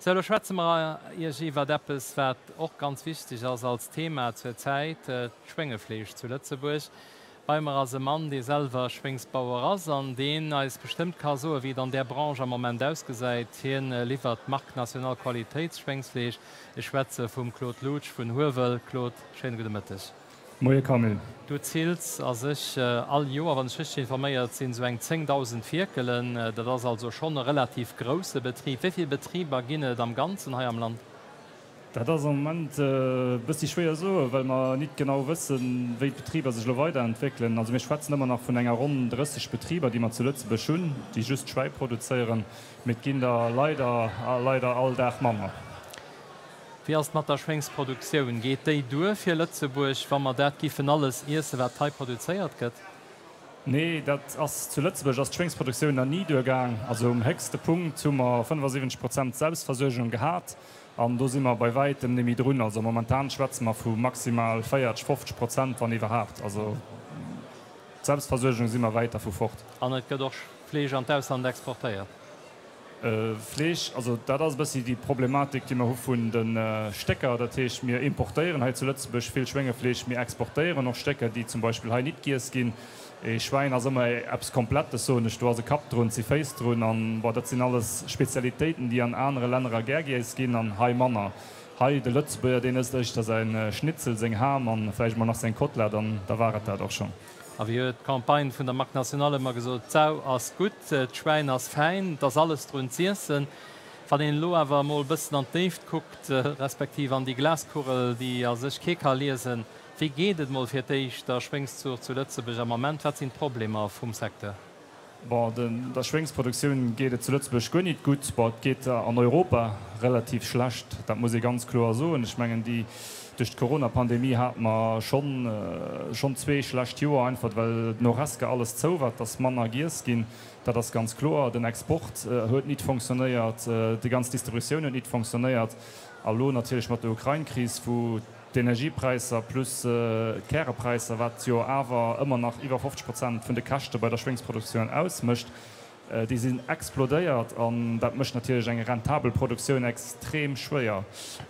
Sou, elo schwätze mer Iech iwwert eppes, wat och ganz wichteg ass als Thema zur Zäit, d'Schwéngefleesch zu Lëtzebuerg. Bei mer ass e Mann, dee selwer Schwéngsbauer ass an deen eis bestëmmt ka soen, wéi et an där Branche am Moment ausgesäit. Hien liwwert d'Marque nationale Qualitéitsschwéngsfleesch. Ech schwätze vum Claude Loutsch vun Huewel. Claude, schéine gudde Mëtteg. Moie Camille. Du zills a sech all Joer, wann ech richteg informéiert sinn, esou eng 10.000 Fierkelen. Dat ass also schonn e relativ grousse Betrib. Wéi vill Betriber ginn et am Ganzen hei am Land? Dat ass am Moment e bëssi schwéier soen, well mer nit genau wëssen, wéi d'Betriber sech elo weiderentwéckelen. Also mir schwätzen ëmmer nach vun enger ronn 30 Betriber, déi mer zu Lëtzebuerg hunn, déi just Schwäi produzéieren. Mee et ginn der leider, leider all Dag manner. Wéi ass et mat der Schwéngsproduktioun? Geet déi duer fir Lëtzebuerg, wa mer dat giffen alles iessen, wat hei produzéiert gëtt? Nee, dat ass, zu Lëtzebuerg ass d'Schwéngsproduktioun nach ni duergaang. Also um héchste Punkt hu mer 75 Prozent Selbstversuergung gehat an do si mer bei wäitem némmi drun. Also momentan schwätze mer vu maximal 40, 50 Prozent, wann iwwerhaapt. Also d'Selbstversuergung si mer wäit dervu fort. An et gëtt och Fleesch an d'Ausland exportéiert? Fleesch, also dat ass e bëssi déi Problematik, déi mer hu vun de Stécker. Dat heescht, mir importéieren hei zu Lëtzebuerg vill Schwéngefleesch, mir exportéieren och Stécker, déi zum Beispill hei nit giess ginn. Ee Schwäin ass ëmmer eppes Komplettes, soen ech. Do ass e Kapp drun, et si Féiss drun an, bon, dat sinn alles Spezialitéiten, déi an anere Lännerer gär giess ginn an hei manner. Hei, de Lëtzebuerger, deen ësst éischter säi Schnitzel, seng Ham an vläicht emol nach seng Kotlett an da war et dat och schonn. A wéi huet d'Campagne vun der Marque Nationale ëmmer gesot, D'Sau ass gutt, d'Schwäin ass fäin, 't ass alles drun z'iessen. Wann een elo awer emol e bëssen an d'Déift kuckt, respektiv an déi Glaskugel, déi a sech kee ka liesen, wéi geet et mol fir d'éischt der Schwéngszuucht zu Lëtzebuerg am Ament? Wat sinn d'Problemer vum Secteur? Bon, der Schwéngsproduktioun geet et zu Lëtzebuerg guer nit gutt. Bon, et geet an Europa relativ schlecht, dat muss ee ganz kloer soen. Ech mengen, déi, duerch d'Corona-Pandemie hate mer schonn, schonn zwee schlecht Joer, einfach well den Horesca alles zou war, et ass manner giess ginn, dat ass ganz kloer. Den Export huet nit fonctionnéiert, déi ganz Distributioun huet nit fonctionnéiert. A lo natierlech mat der Ukrain-Kris, wou D'Energiepräisser plus d'Kärepräisser, wat jo awer ëmmer nach iwwer 50 Prozent vun de Käschte bei der Schwéngsproduktioun ausmécht, déi sinn explodéiert an dat mécht natierlech eng rentabel Produktioun extrem schwéier.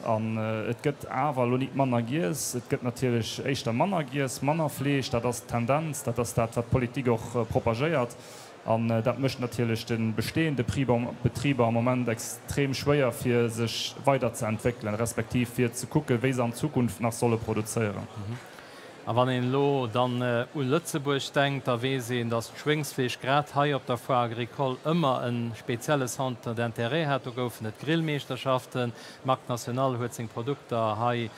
An et gëtt awer elo nit manner giess, et gëtt natierlech éischter manner giess, manner Fleesch, dat ass d'Tendenz, dat ass dat, wat d'Politik och propagéiert. An dat mécht natierlech de bestehende Betriber am Moment extrem schwéier, fir sech weiderzeentwéckelen, respektiv fir ze kucken, wéi se an Zukunft nach solle produzéieren. A wann een elo dann u Lëtzebuerg denkt, da weess een, datt d'Schwéngsfleesch grad hei op der Foire Agricole ëmmer e spezielle Centre d'intérêt hat. Do goufen et Grillmeeschterschaften, d'Marque nationale huet seng Produkter hei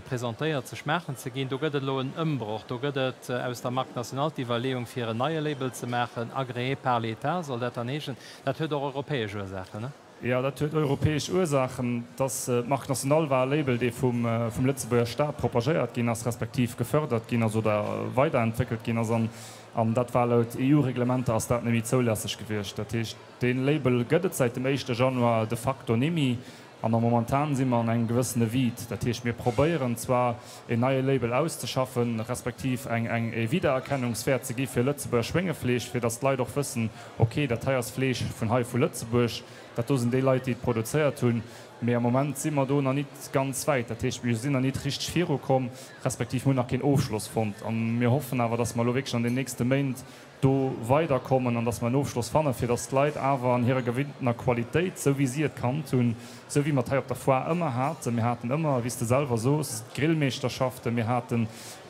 presentéiert, sech maachen ze ginn. Do gëtt et elo en Ëmbroch. Do gëtt et aus der Marque nationale d'Iwwerleeung, fir en neie Label ze maachen, agréé par l'État soll dat dann heeschen. Dat huet och europäesch Ursaachen, ne? Jo, dat huet europäesch Ursaachen. Dass d'Marque nationale war e Label, dee vum Lëtzebuerger Staat propagéiert ginn ass, respektiv gefördert ginn ass oder weiderentwéckelt ginn ass. An dat war laut EU-Reglementer ass dat net méi zoulässeg gewiescht. Dat heescht, dee Label gëtt et säit dem éischte Januar de facto net méi. An momentan si mer an engem gewëssene Vide. Dat heescht, mir probéieren zwar, en neie Label auszeschaffen, respektiv eng, eng, e Wiedererkennungswäert ze gi fir Lëtzebuerger Schwéngefleesch, fir datt d'Leit och wëssen, okay, dat hei ass Fleesch vun hei vu Lëtzebuerg, dat do sinn déi Leit, déi et produzéiert hunn. Mee am Moment si mer do nach nit ganz wäit. Dat heescht, mir sinn nach nit richteg virukomm, respektiv mir hunn nach keen Ofschloss fonnt. A mir hoffen awer, datt mer elo wierklech an den nächste Méint do weider kommen an dass mer en Ofschloss fannen, fir dass d'Leit awer an hirer gewinntener Qualitéit, esou wéi si et kannt hunn, esou wéi mer et hei op der Foire ëmmer haten, mir haten ëmmer, wéi s de selwer soos, d'Grillmeeschterschaften, mir haten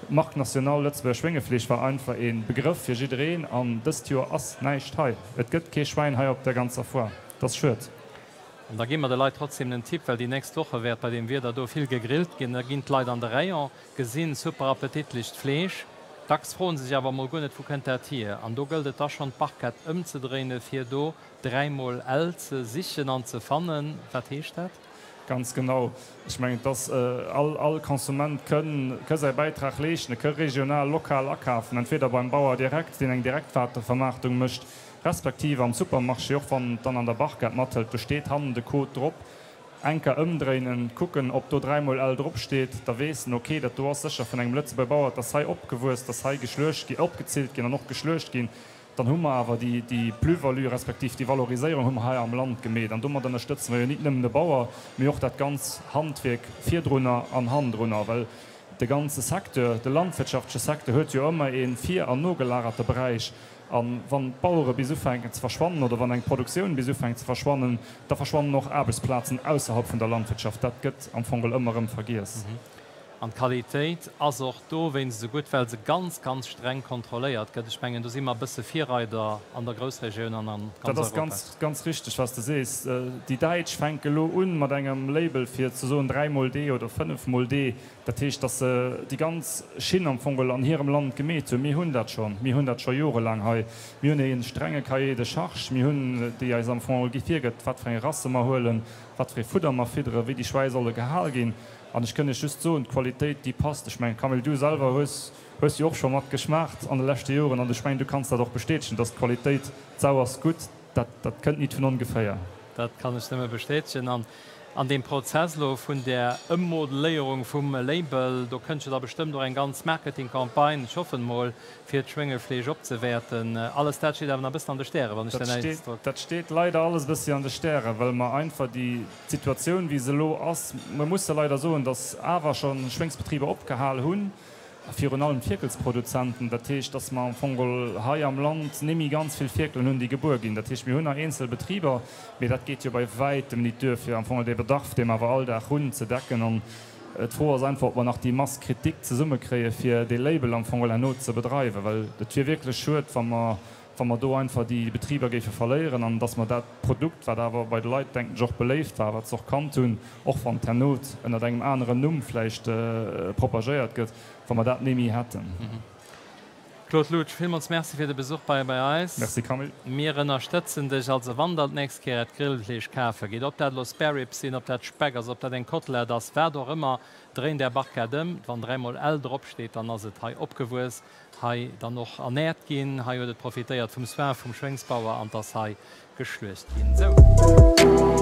d'Marque nationale Lëtzebuerger Schwéngefleesch war einfach e Begrëff fir jiddereen an dëst Joer ass näischt hei. Et gëtt kee Schwäin hei op der ganzer Foire. Et ass schued. An da gi mer de Leit trotzdem den Tipp, well déi nächst Woche wäert bei deem Wieder do vill gegrillt ginn, da ginn d'Leit an de Rayon, Gesinn super appetitlicht Fleesch. Dacks froen se sech awer mol guer net, wou kënnt dat hier? An do gëllt et da schonn d'Barquette ëmzedréinen, fir do dräimol L ze sichen an ze fannen. Wat heescht dat? Ganz genau. Ech mengen, et ass, all, all Konsument kënn, kënn säi Bäitrag leeschten, e kënn regional, lokal akafen, entweder beim Bauer direkt, deen eng Direktwatervermaartung mécht, respektiv am Supermarché, och wann en et dann an der Barquette mathëlt, do steet hannen de Code drop. Enker ëmdréinen, kucken ob do dräimol L drop steet, da weess en, ok, dat do ass sécher vun engem Lëtzebuerger Bauer, et ass hei opgewuess, et ass hei geschluecht ginn, opgezillt ginn an och geschluecht ginn. Dann hu mer awer déi Plus-value respektiv déi Valoriséierung hu mer hei am Land gemeet. An domat ënnerstëtze mer jo nit nëmmen de Bauer, mee och dat ganz Handwierk virdrunner an hannendrunner. Well de ganze Secteur, de landwirtschaftleche Secteur huet jo ëmmer ee vir an nogelagerte Beräich. A wann d'Bauere bis ufänken ze verschwannen oder wann eng Produktioun bis ufänkt ze verschwannen, da verschwannen och Aarbechtsplazen ausserhalb vun der Landwirtschaft. Dat gëtt am Fong geholl ëmmer erëm vergiess. An d'Qualitéit ass och dowéinst esou gutt, well se ganz, ganz streng kontrolléiert gëtt. Ech mengen, do si mer e bësse Virreider an der Groussregioun an a ganz Europa. Dat ass ganz, ganz richteg, wat s de sees. Déi Däitsch fänke elo u mat engem Label, fir ze soen dräimol D oder fënnefmol D. Dat heescht, datt se déi ganz Schinn am Fong geholl an hirem Land gemeet hunn. Mir hunn dat schonn. Mir hunn dat scho jorelaang hei. Mir hunn e strenge Cahier de charges. Mir hunn, déi eis am Fong geholl gi virgëtt, wat fir eng Rasse mer huelen, wat fir ee Fudder mer fidderen, wéi déi Schwäi solle gehal ginn. An ech kënn Iech just soen, d'Qualitéit, déi passt. Ech mengen, Camille, du selwer hues, hues jo och scho mat geschmaacht an de leschte Joren an ech mengen, du kanns dat och bestätegen, dass d'Qualitéit, d'Sau ass gutt, dat, dat kënnt nit vun ongeféier. Dat kann ech nëmme bestätegen. An an deem Prozess elo vun där Ëmmodeléierung vum Label, do kënnt jo da bestëmmt och eng ganz Marketingcampagne, ech hoffen emol, fir d'Schwéngefleesch opzewäerten. Alles dat steet awer nach e bëssen an de Stären, wann ech däin Ausdrock. Dat steet leider alles e bëssi an de Stären, well mer einfach déi D'Situatioun, wéi se elo ass, mer musse leider soen, datt awer scho Schwéngsbetriber opgehal hunn, virun allem Fierkelsproduzenten. Dat heescht, datt mer am Fong geholl hei am Land némmi ganz vill Fierkelen hunn, déi gebuer ginn. Dat heescht, mir hunn nach eenzel Betriber, mee dat geet jo bei wäitem nit duer, fir am Fong geholl dee Bedarf, dee mer awer all Dag hunn, ze decken. An d'Fro ass einfach, ob mer nach déi Masse critique zesummekréie fir dee Label am Fong geholl herno ze bedreiwen, well et wier wierklech schued, wa mer wa mer do einfach déi Betriber géife verléieren an dass mer dat Produkt, wat awer bei de Leit, denken ech, och beléift war, wat se och kannt hunn, och wann et herno ënnert engem aneren Numm vläicht propagéiert gëtt, wa mer dat némmi hätten. Claude Loutsch, villmools Merci fir de Besuch bei bei eis. Merci Camille. Mir ënnerstëtzen dech also, wann der d'nächst Kéier äert Grillfleesch kafe gitt, ob dat elo Spare Ribs sinn, ob dat Speck ass, ob dat eng Kotelett ass, wat och ëmmer, dréint är Barquette ëm. Wann dräimol L dropsteet, dann ass et hei opgewuess. Hei dann och ernährt ginn. Hei huet et profitéiert vum Soin vum Schwéngsbauer an 't ass hei geschluecht ginn. Sou.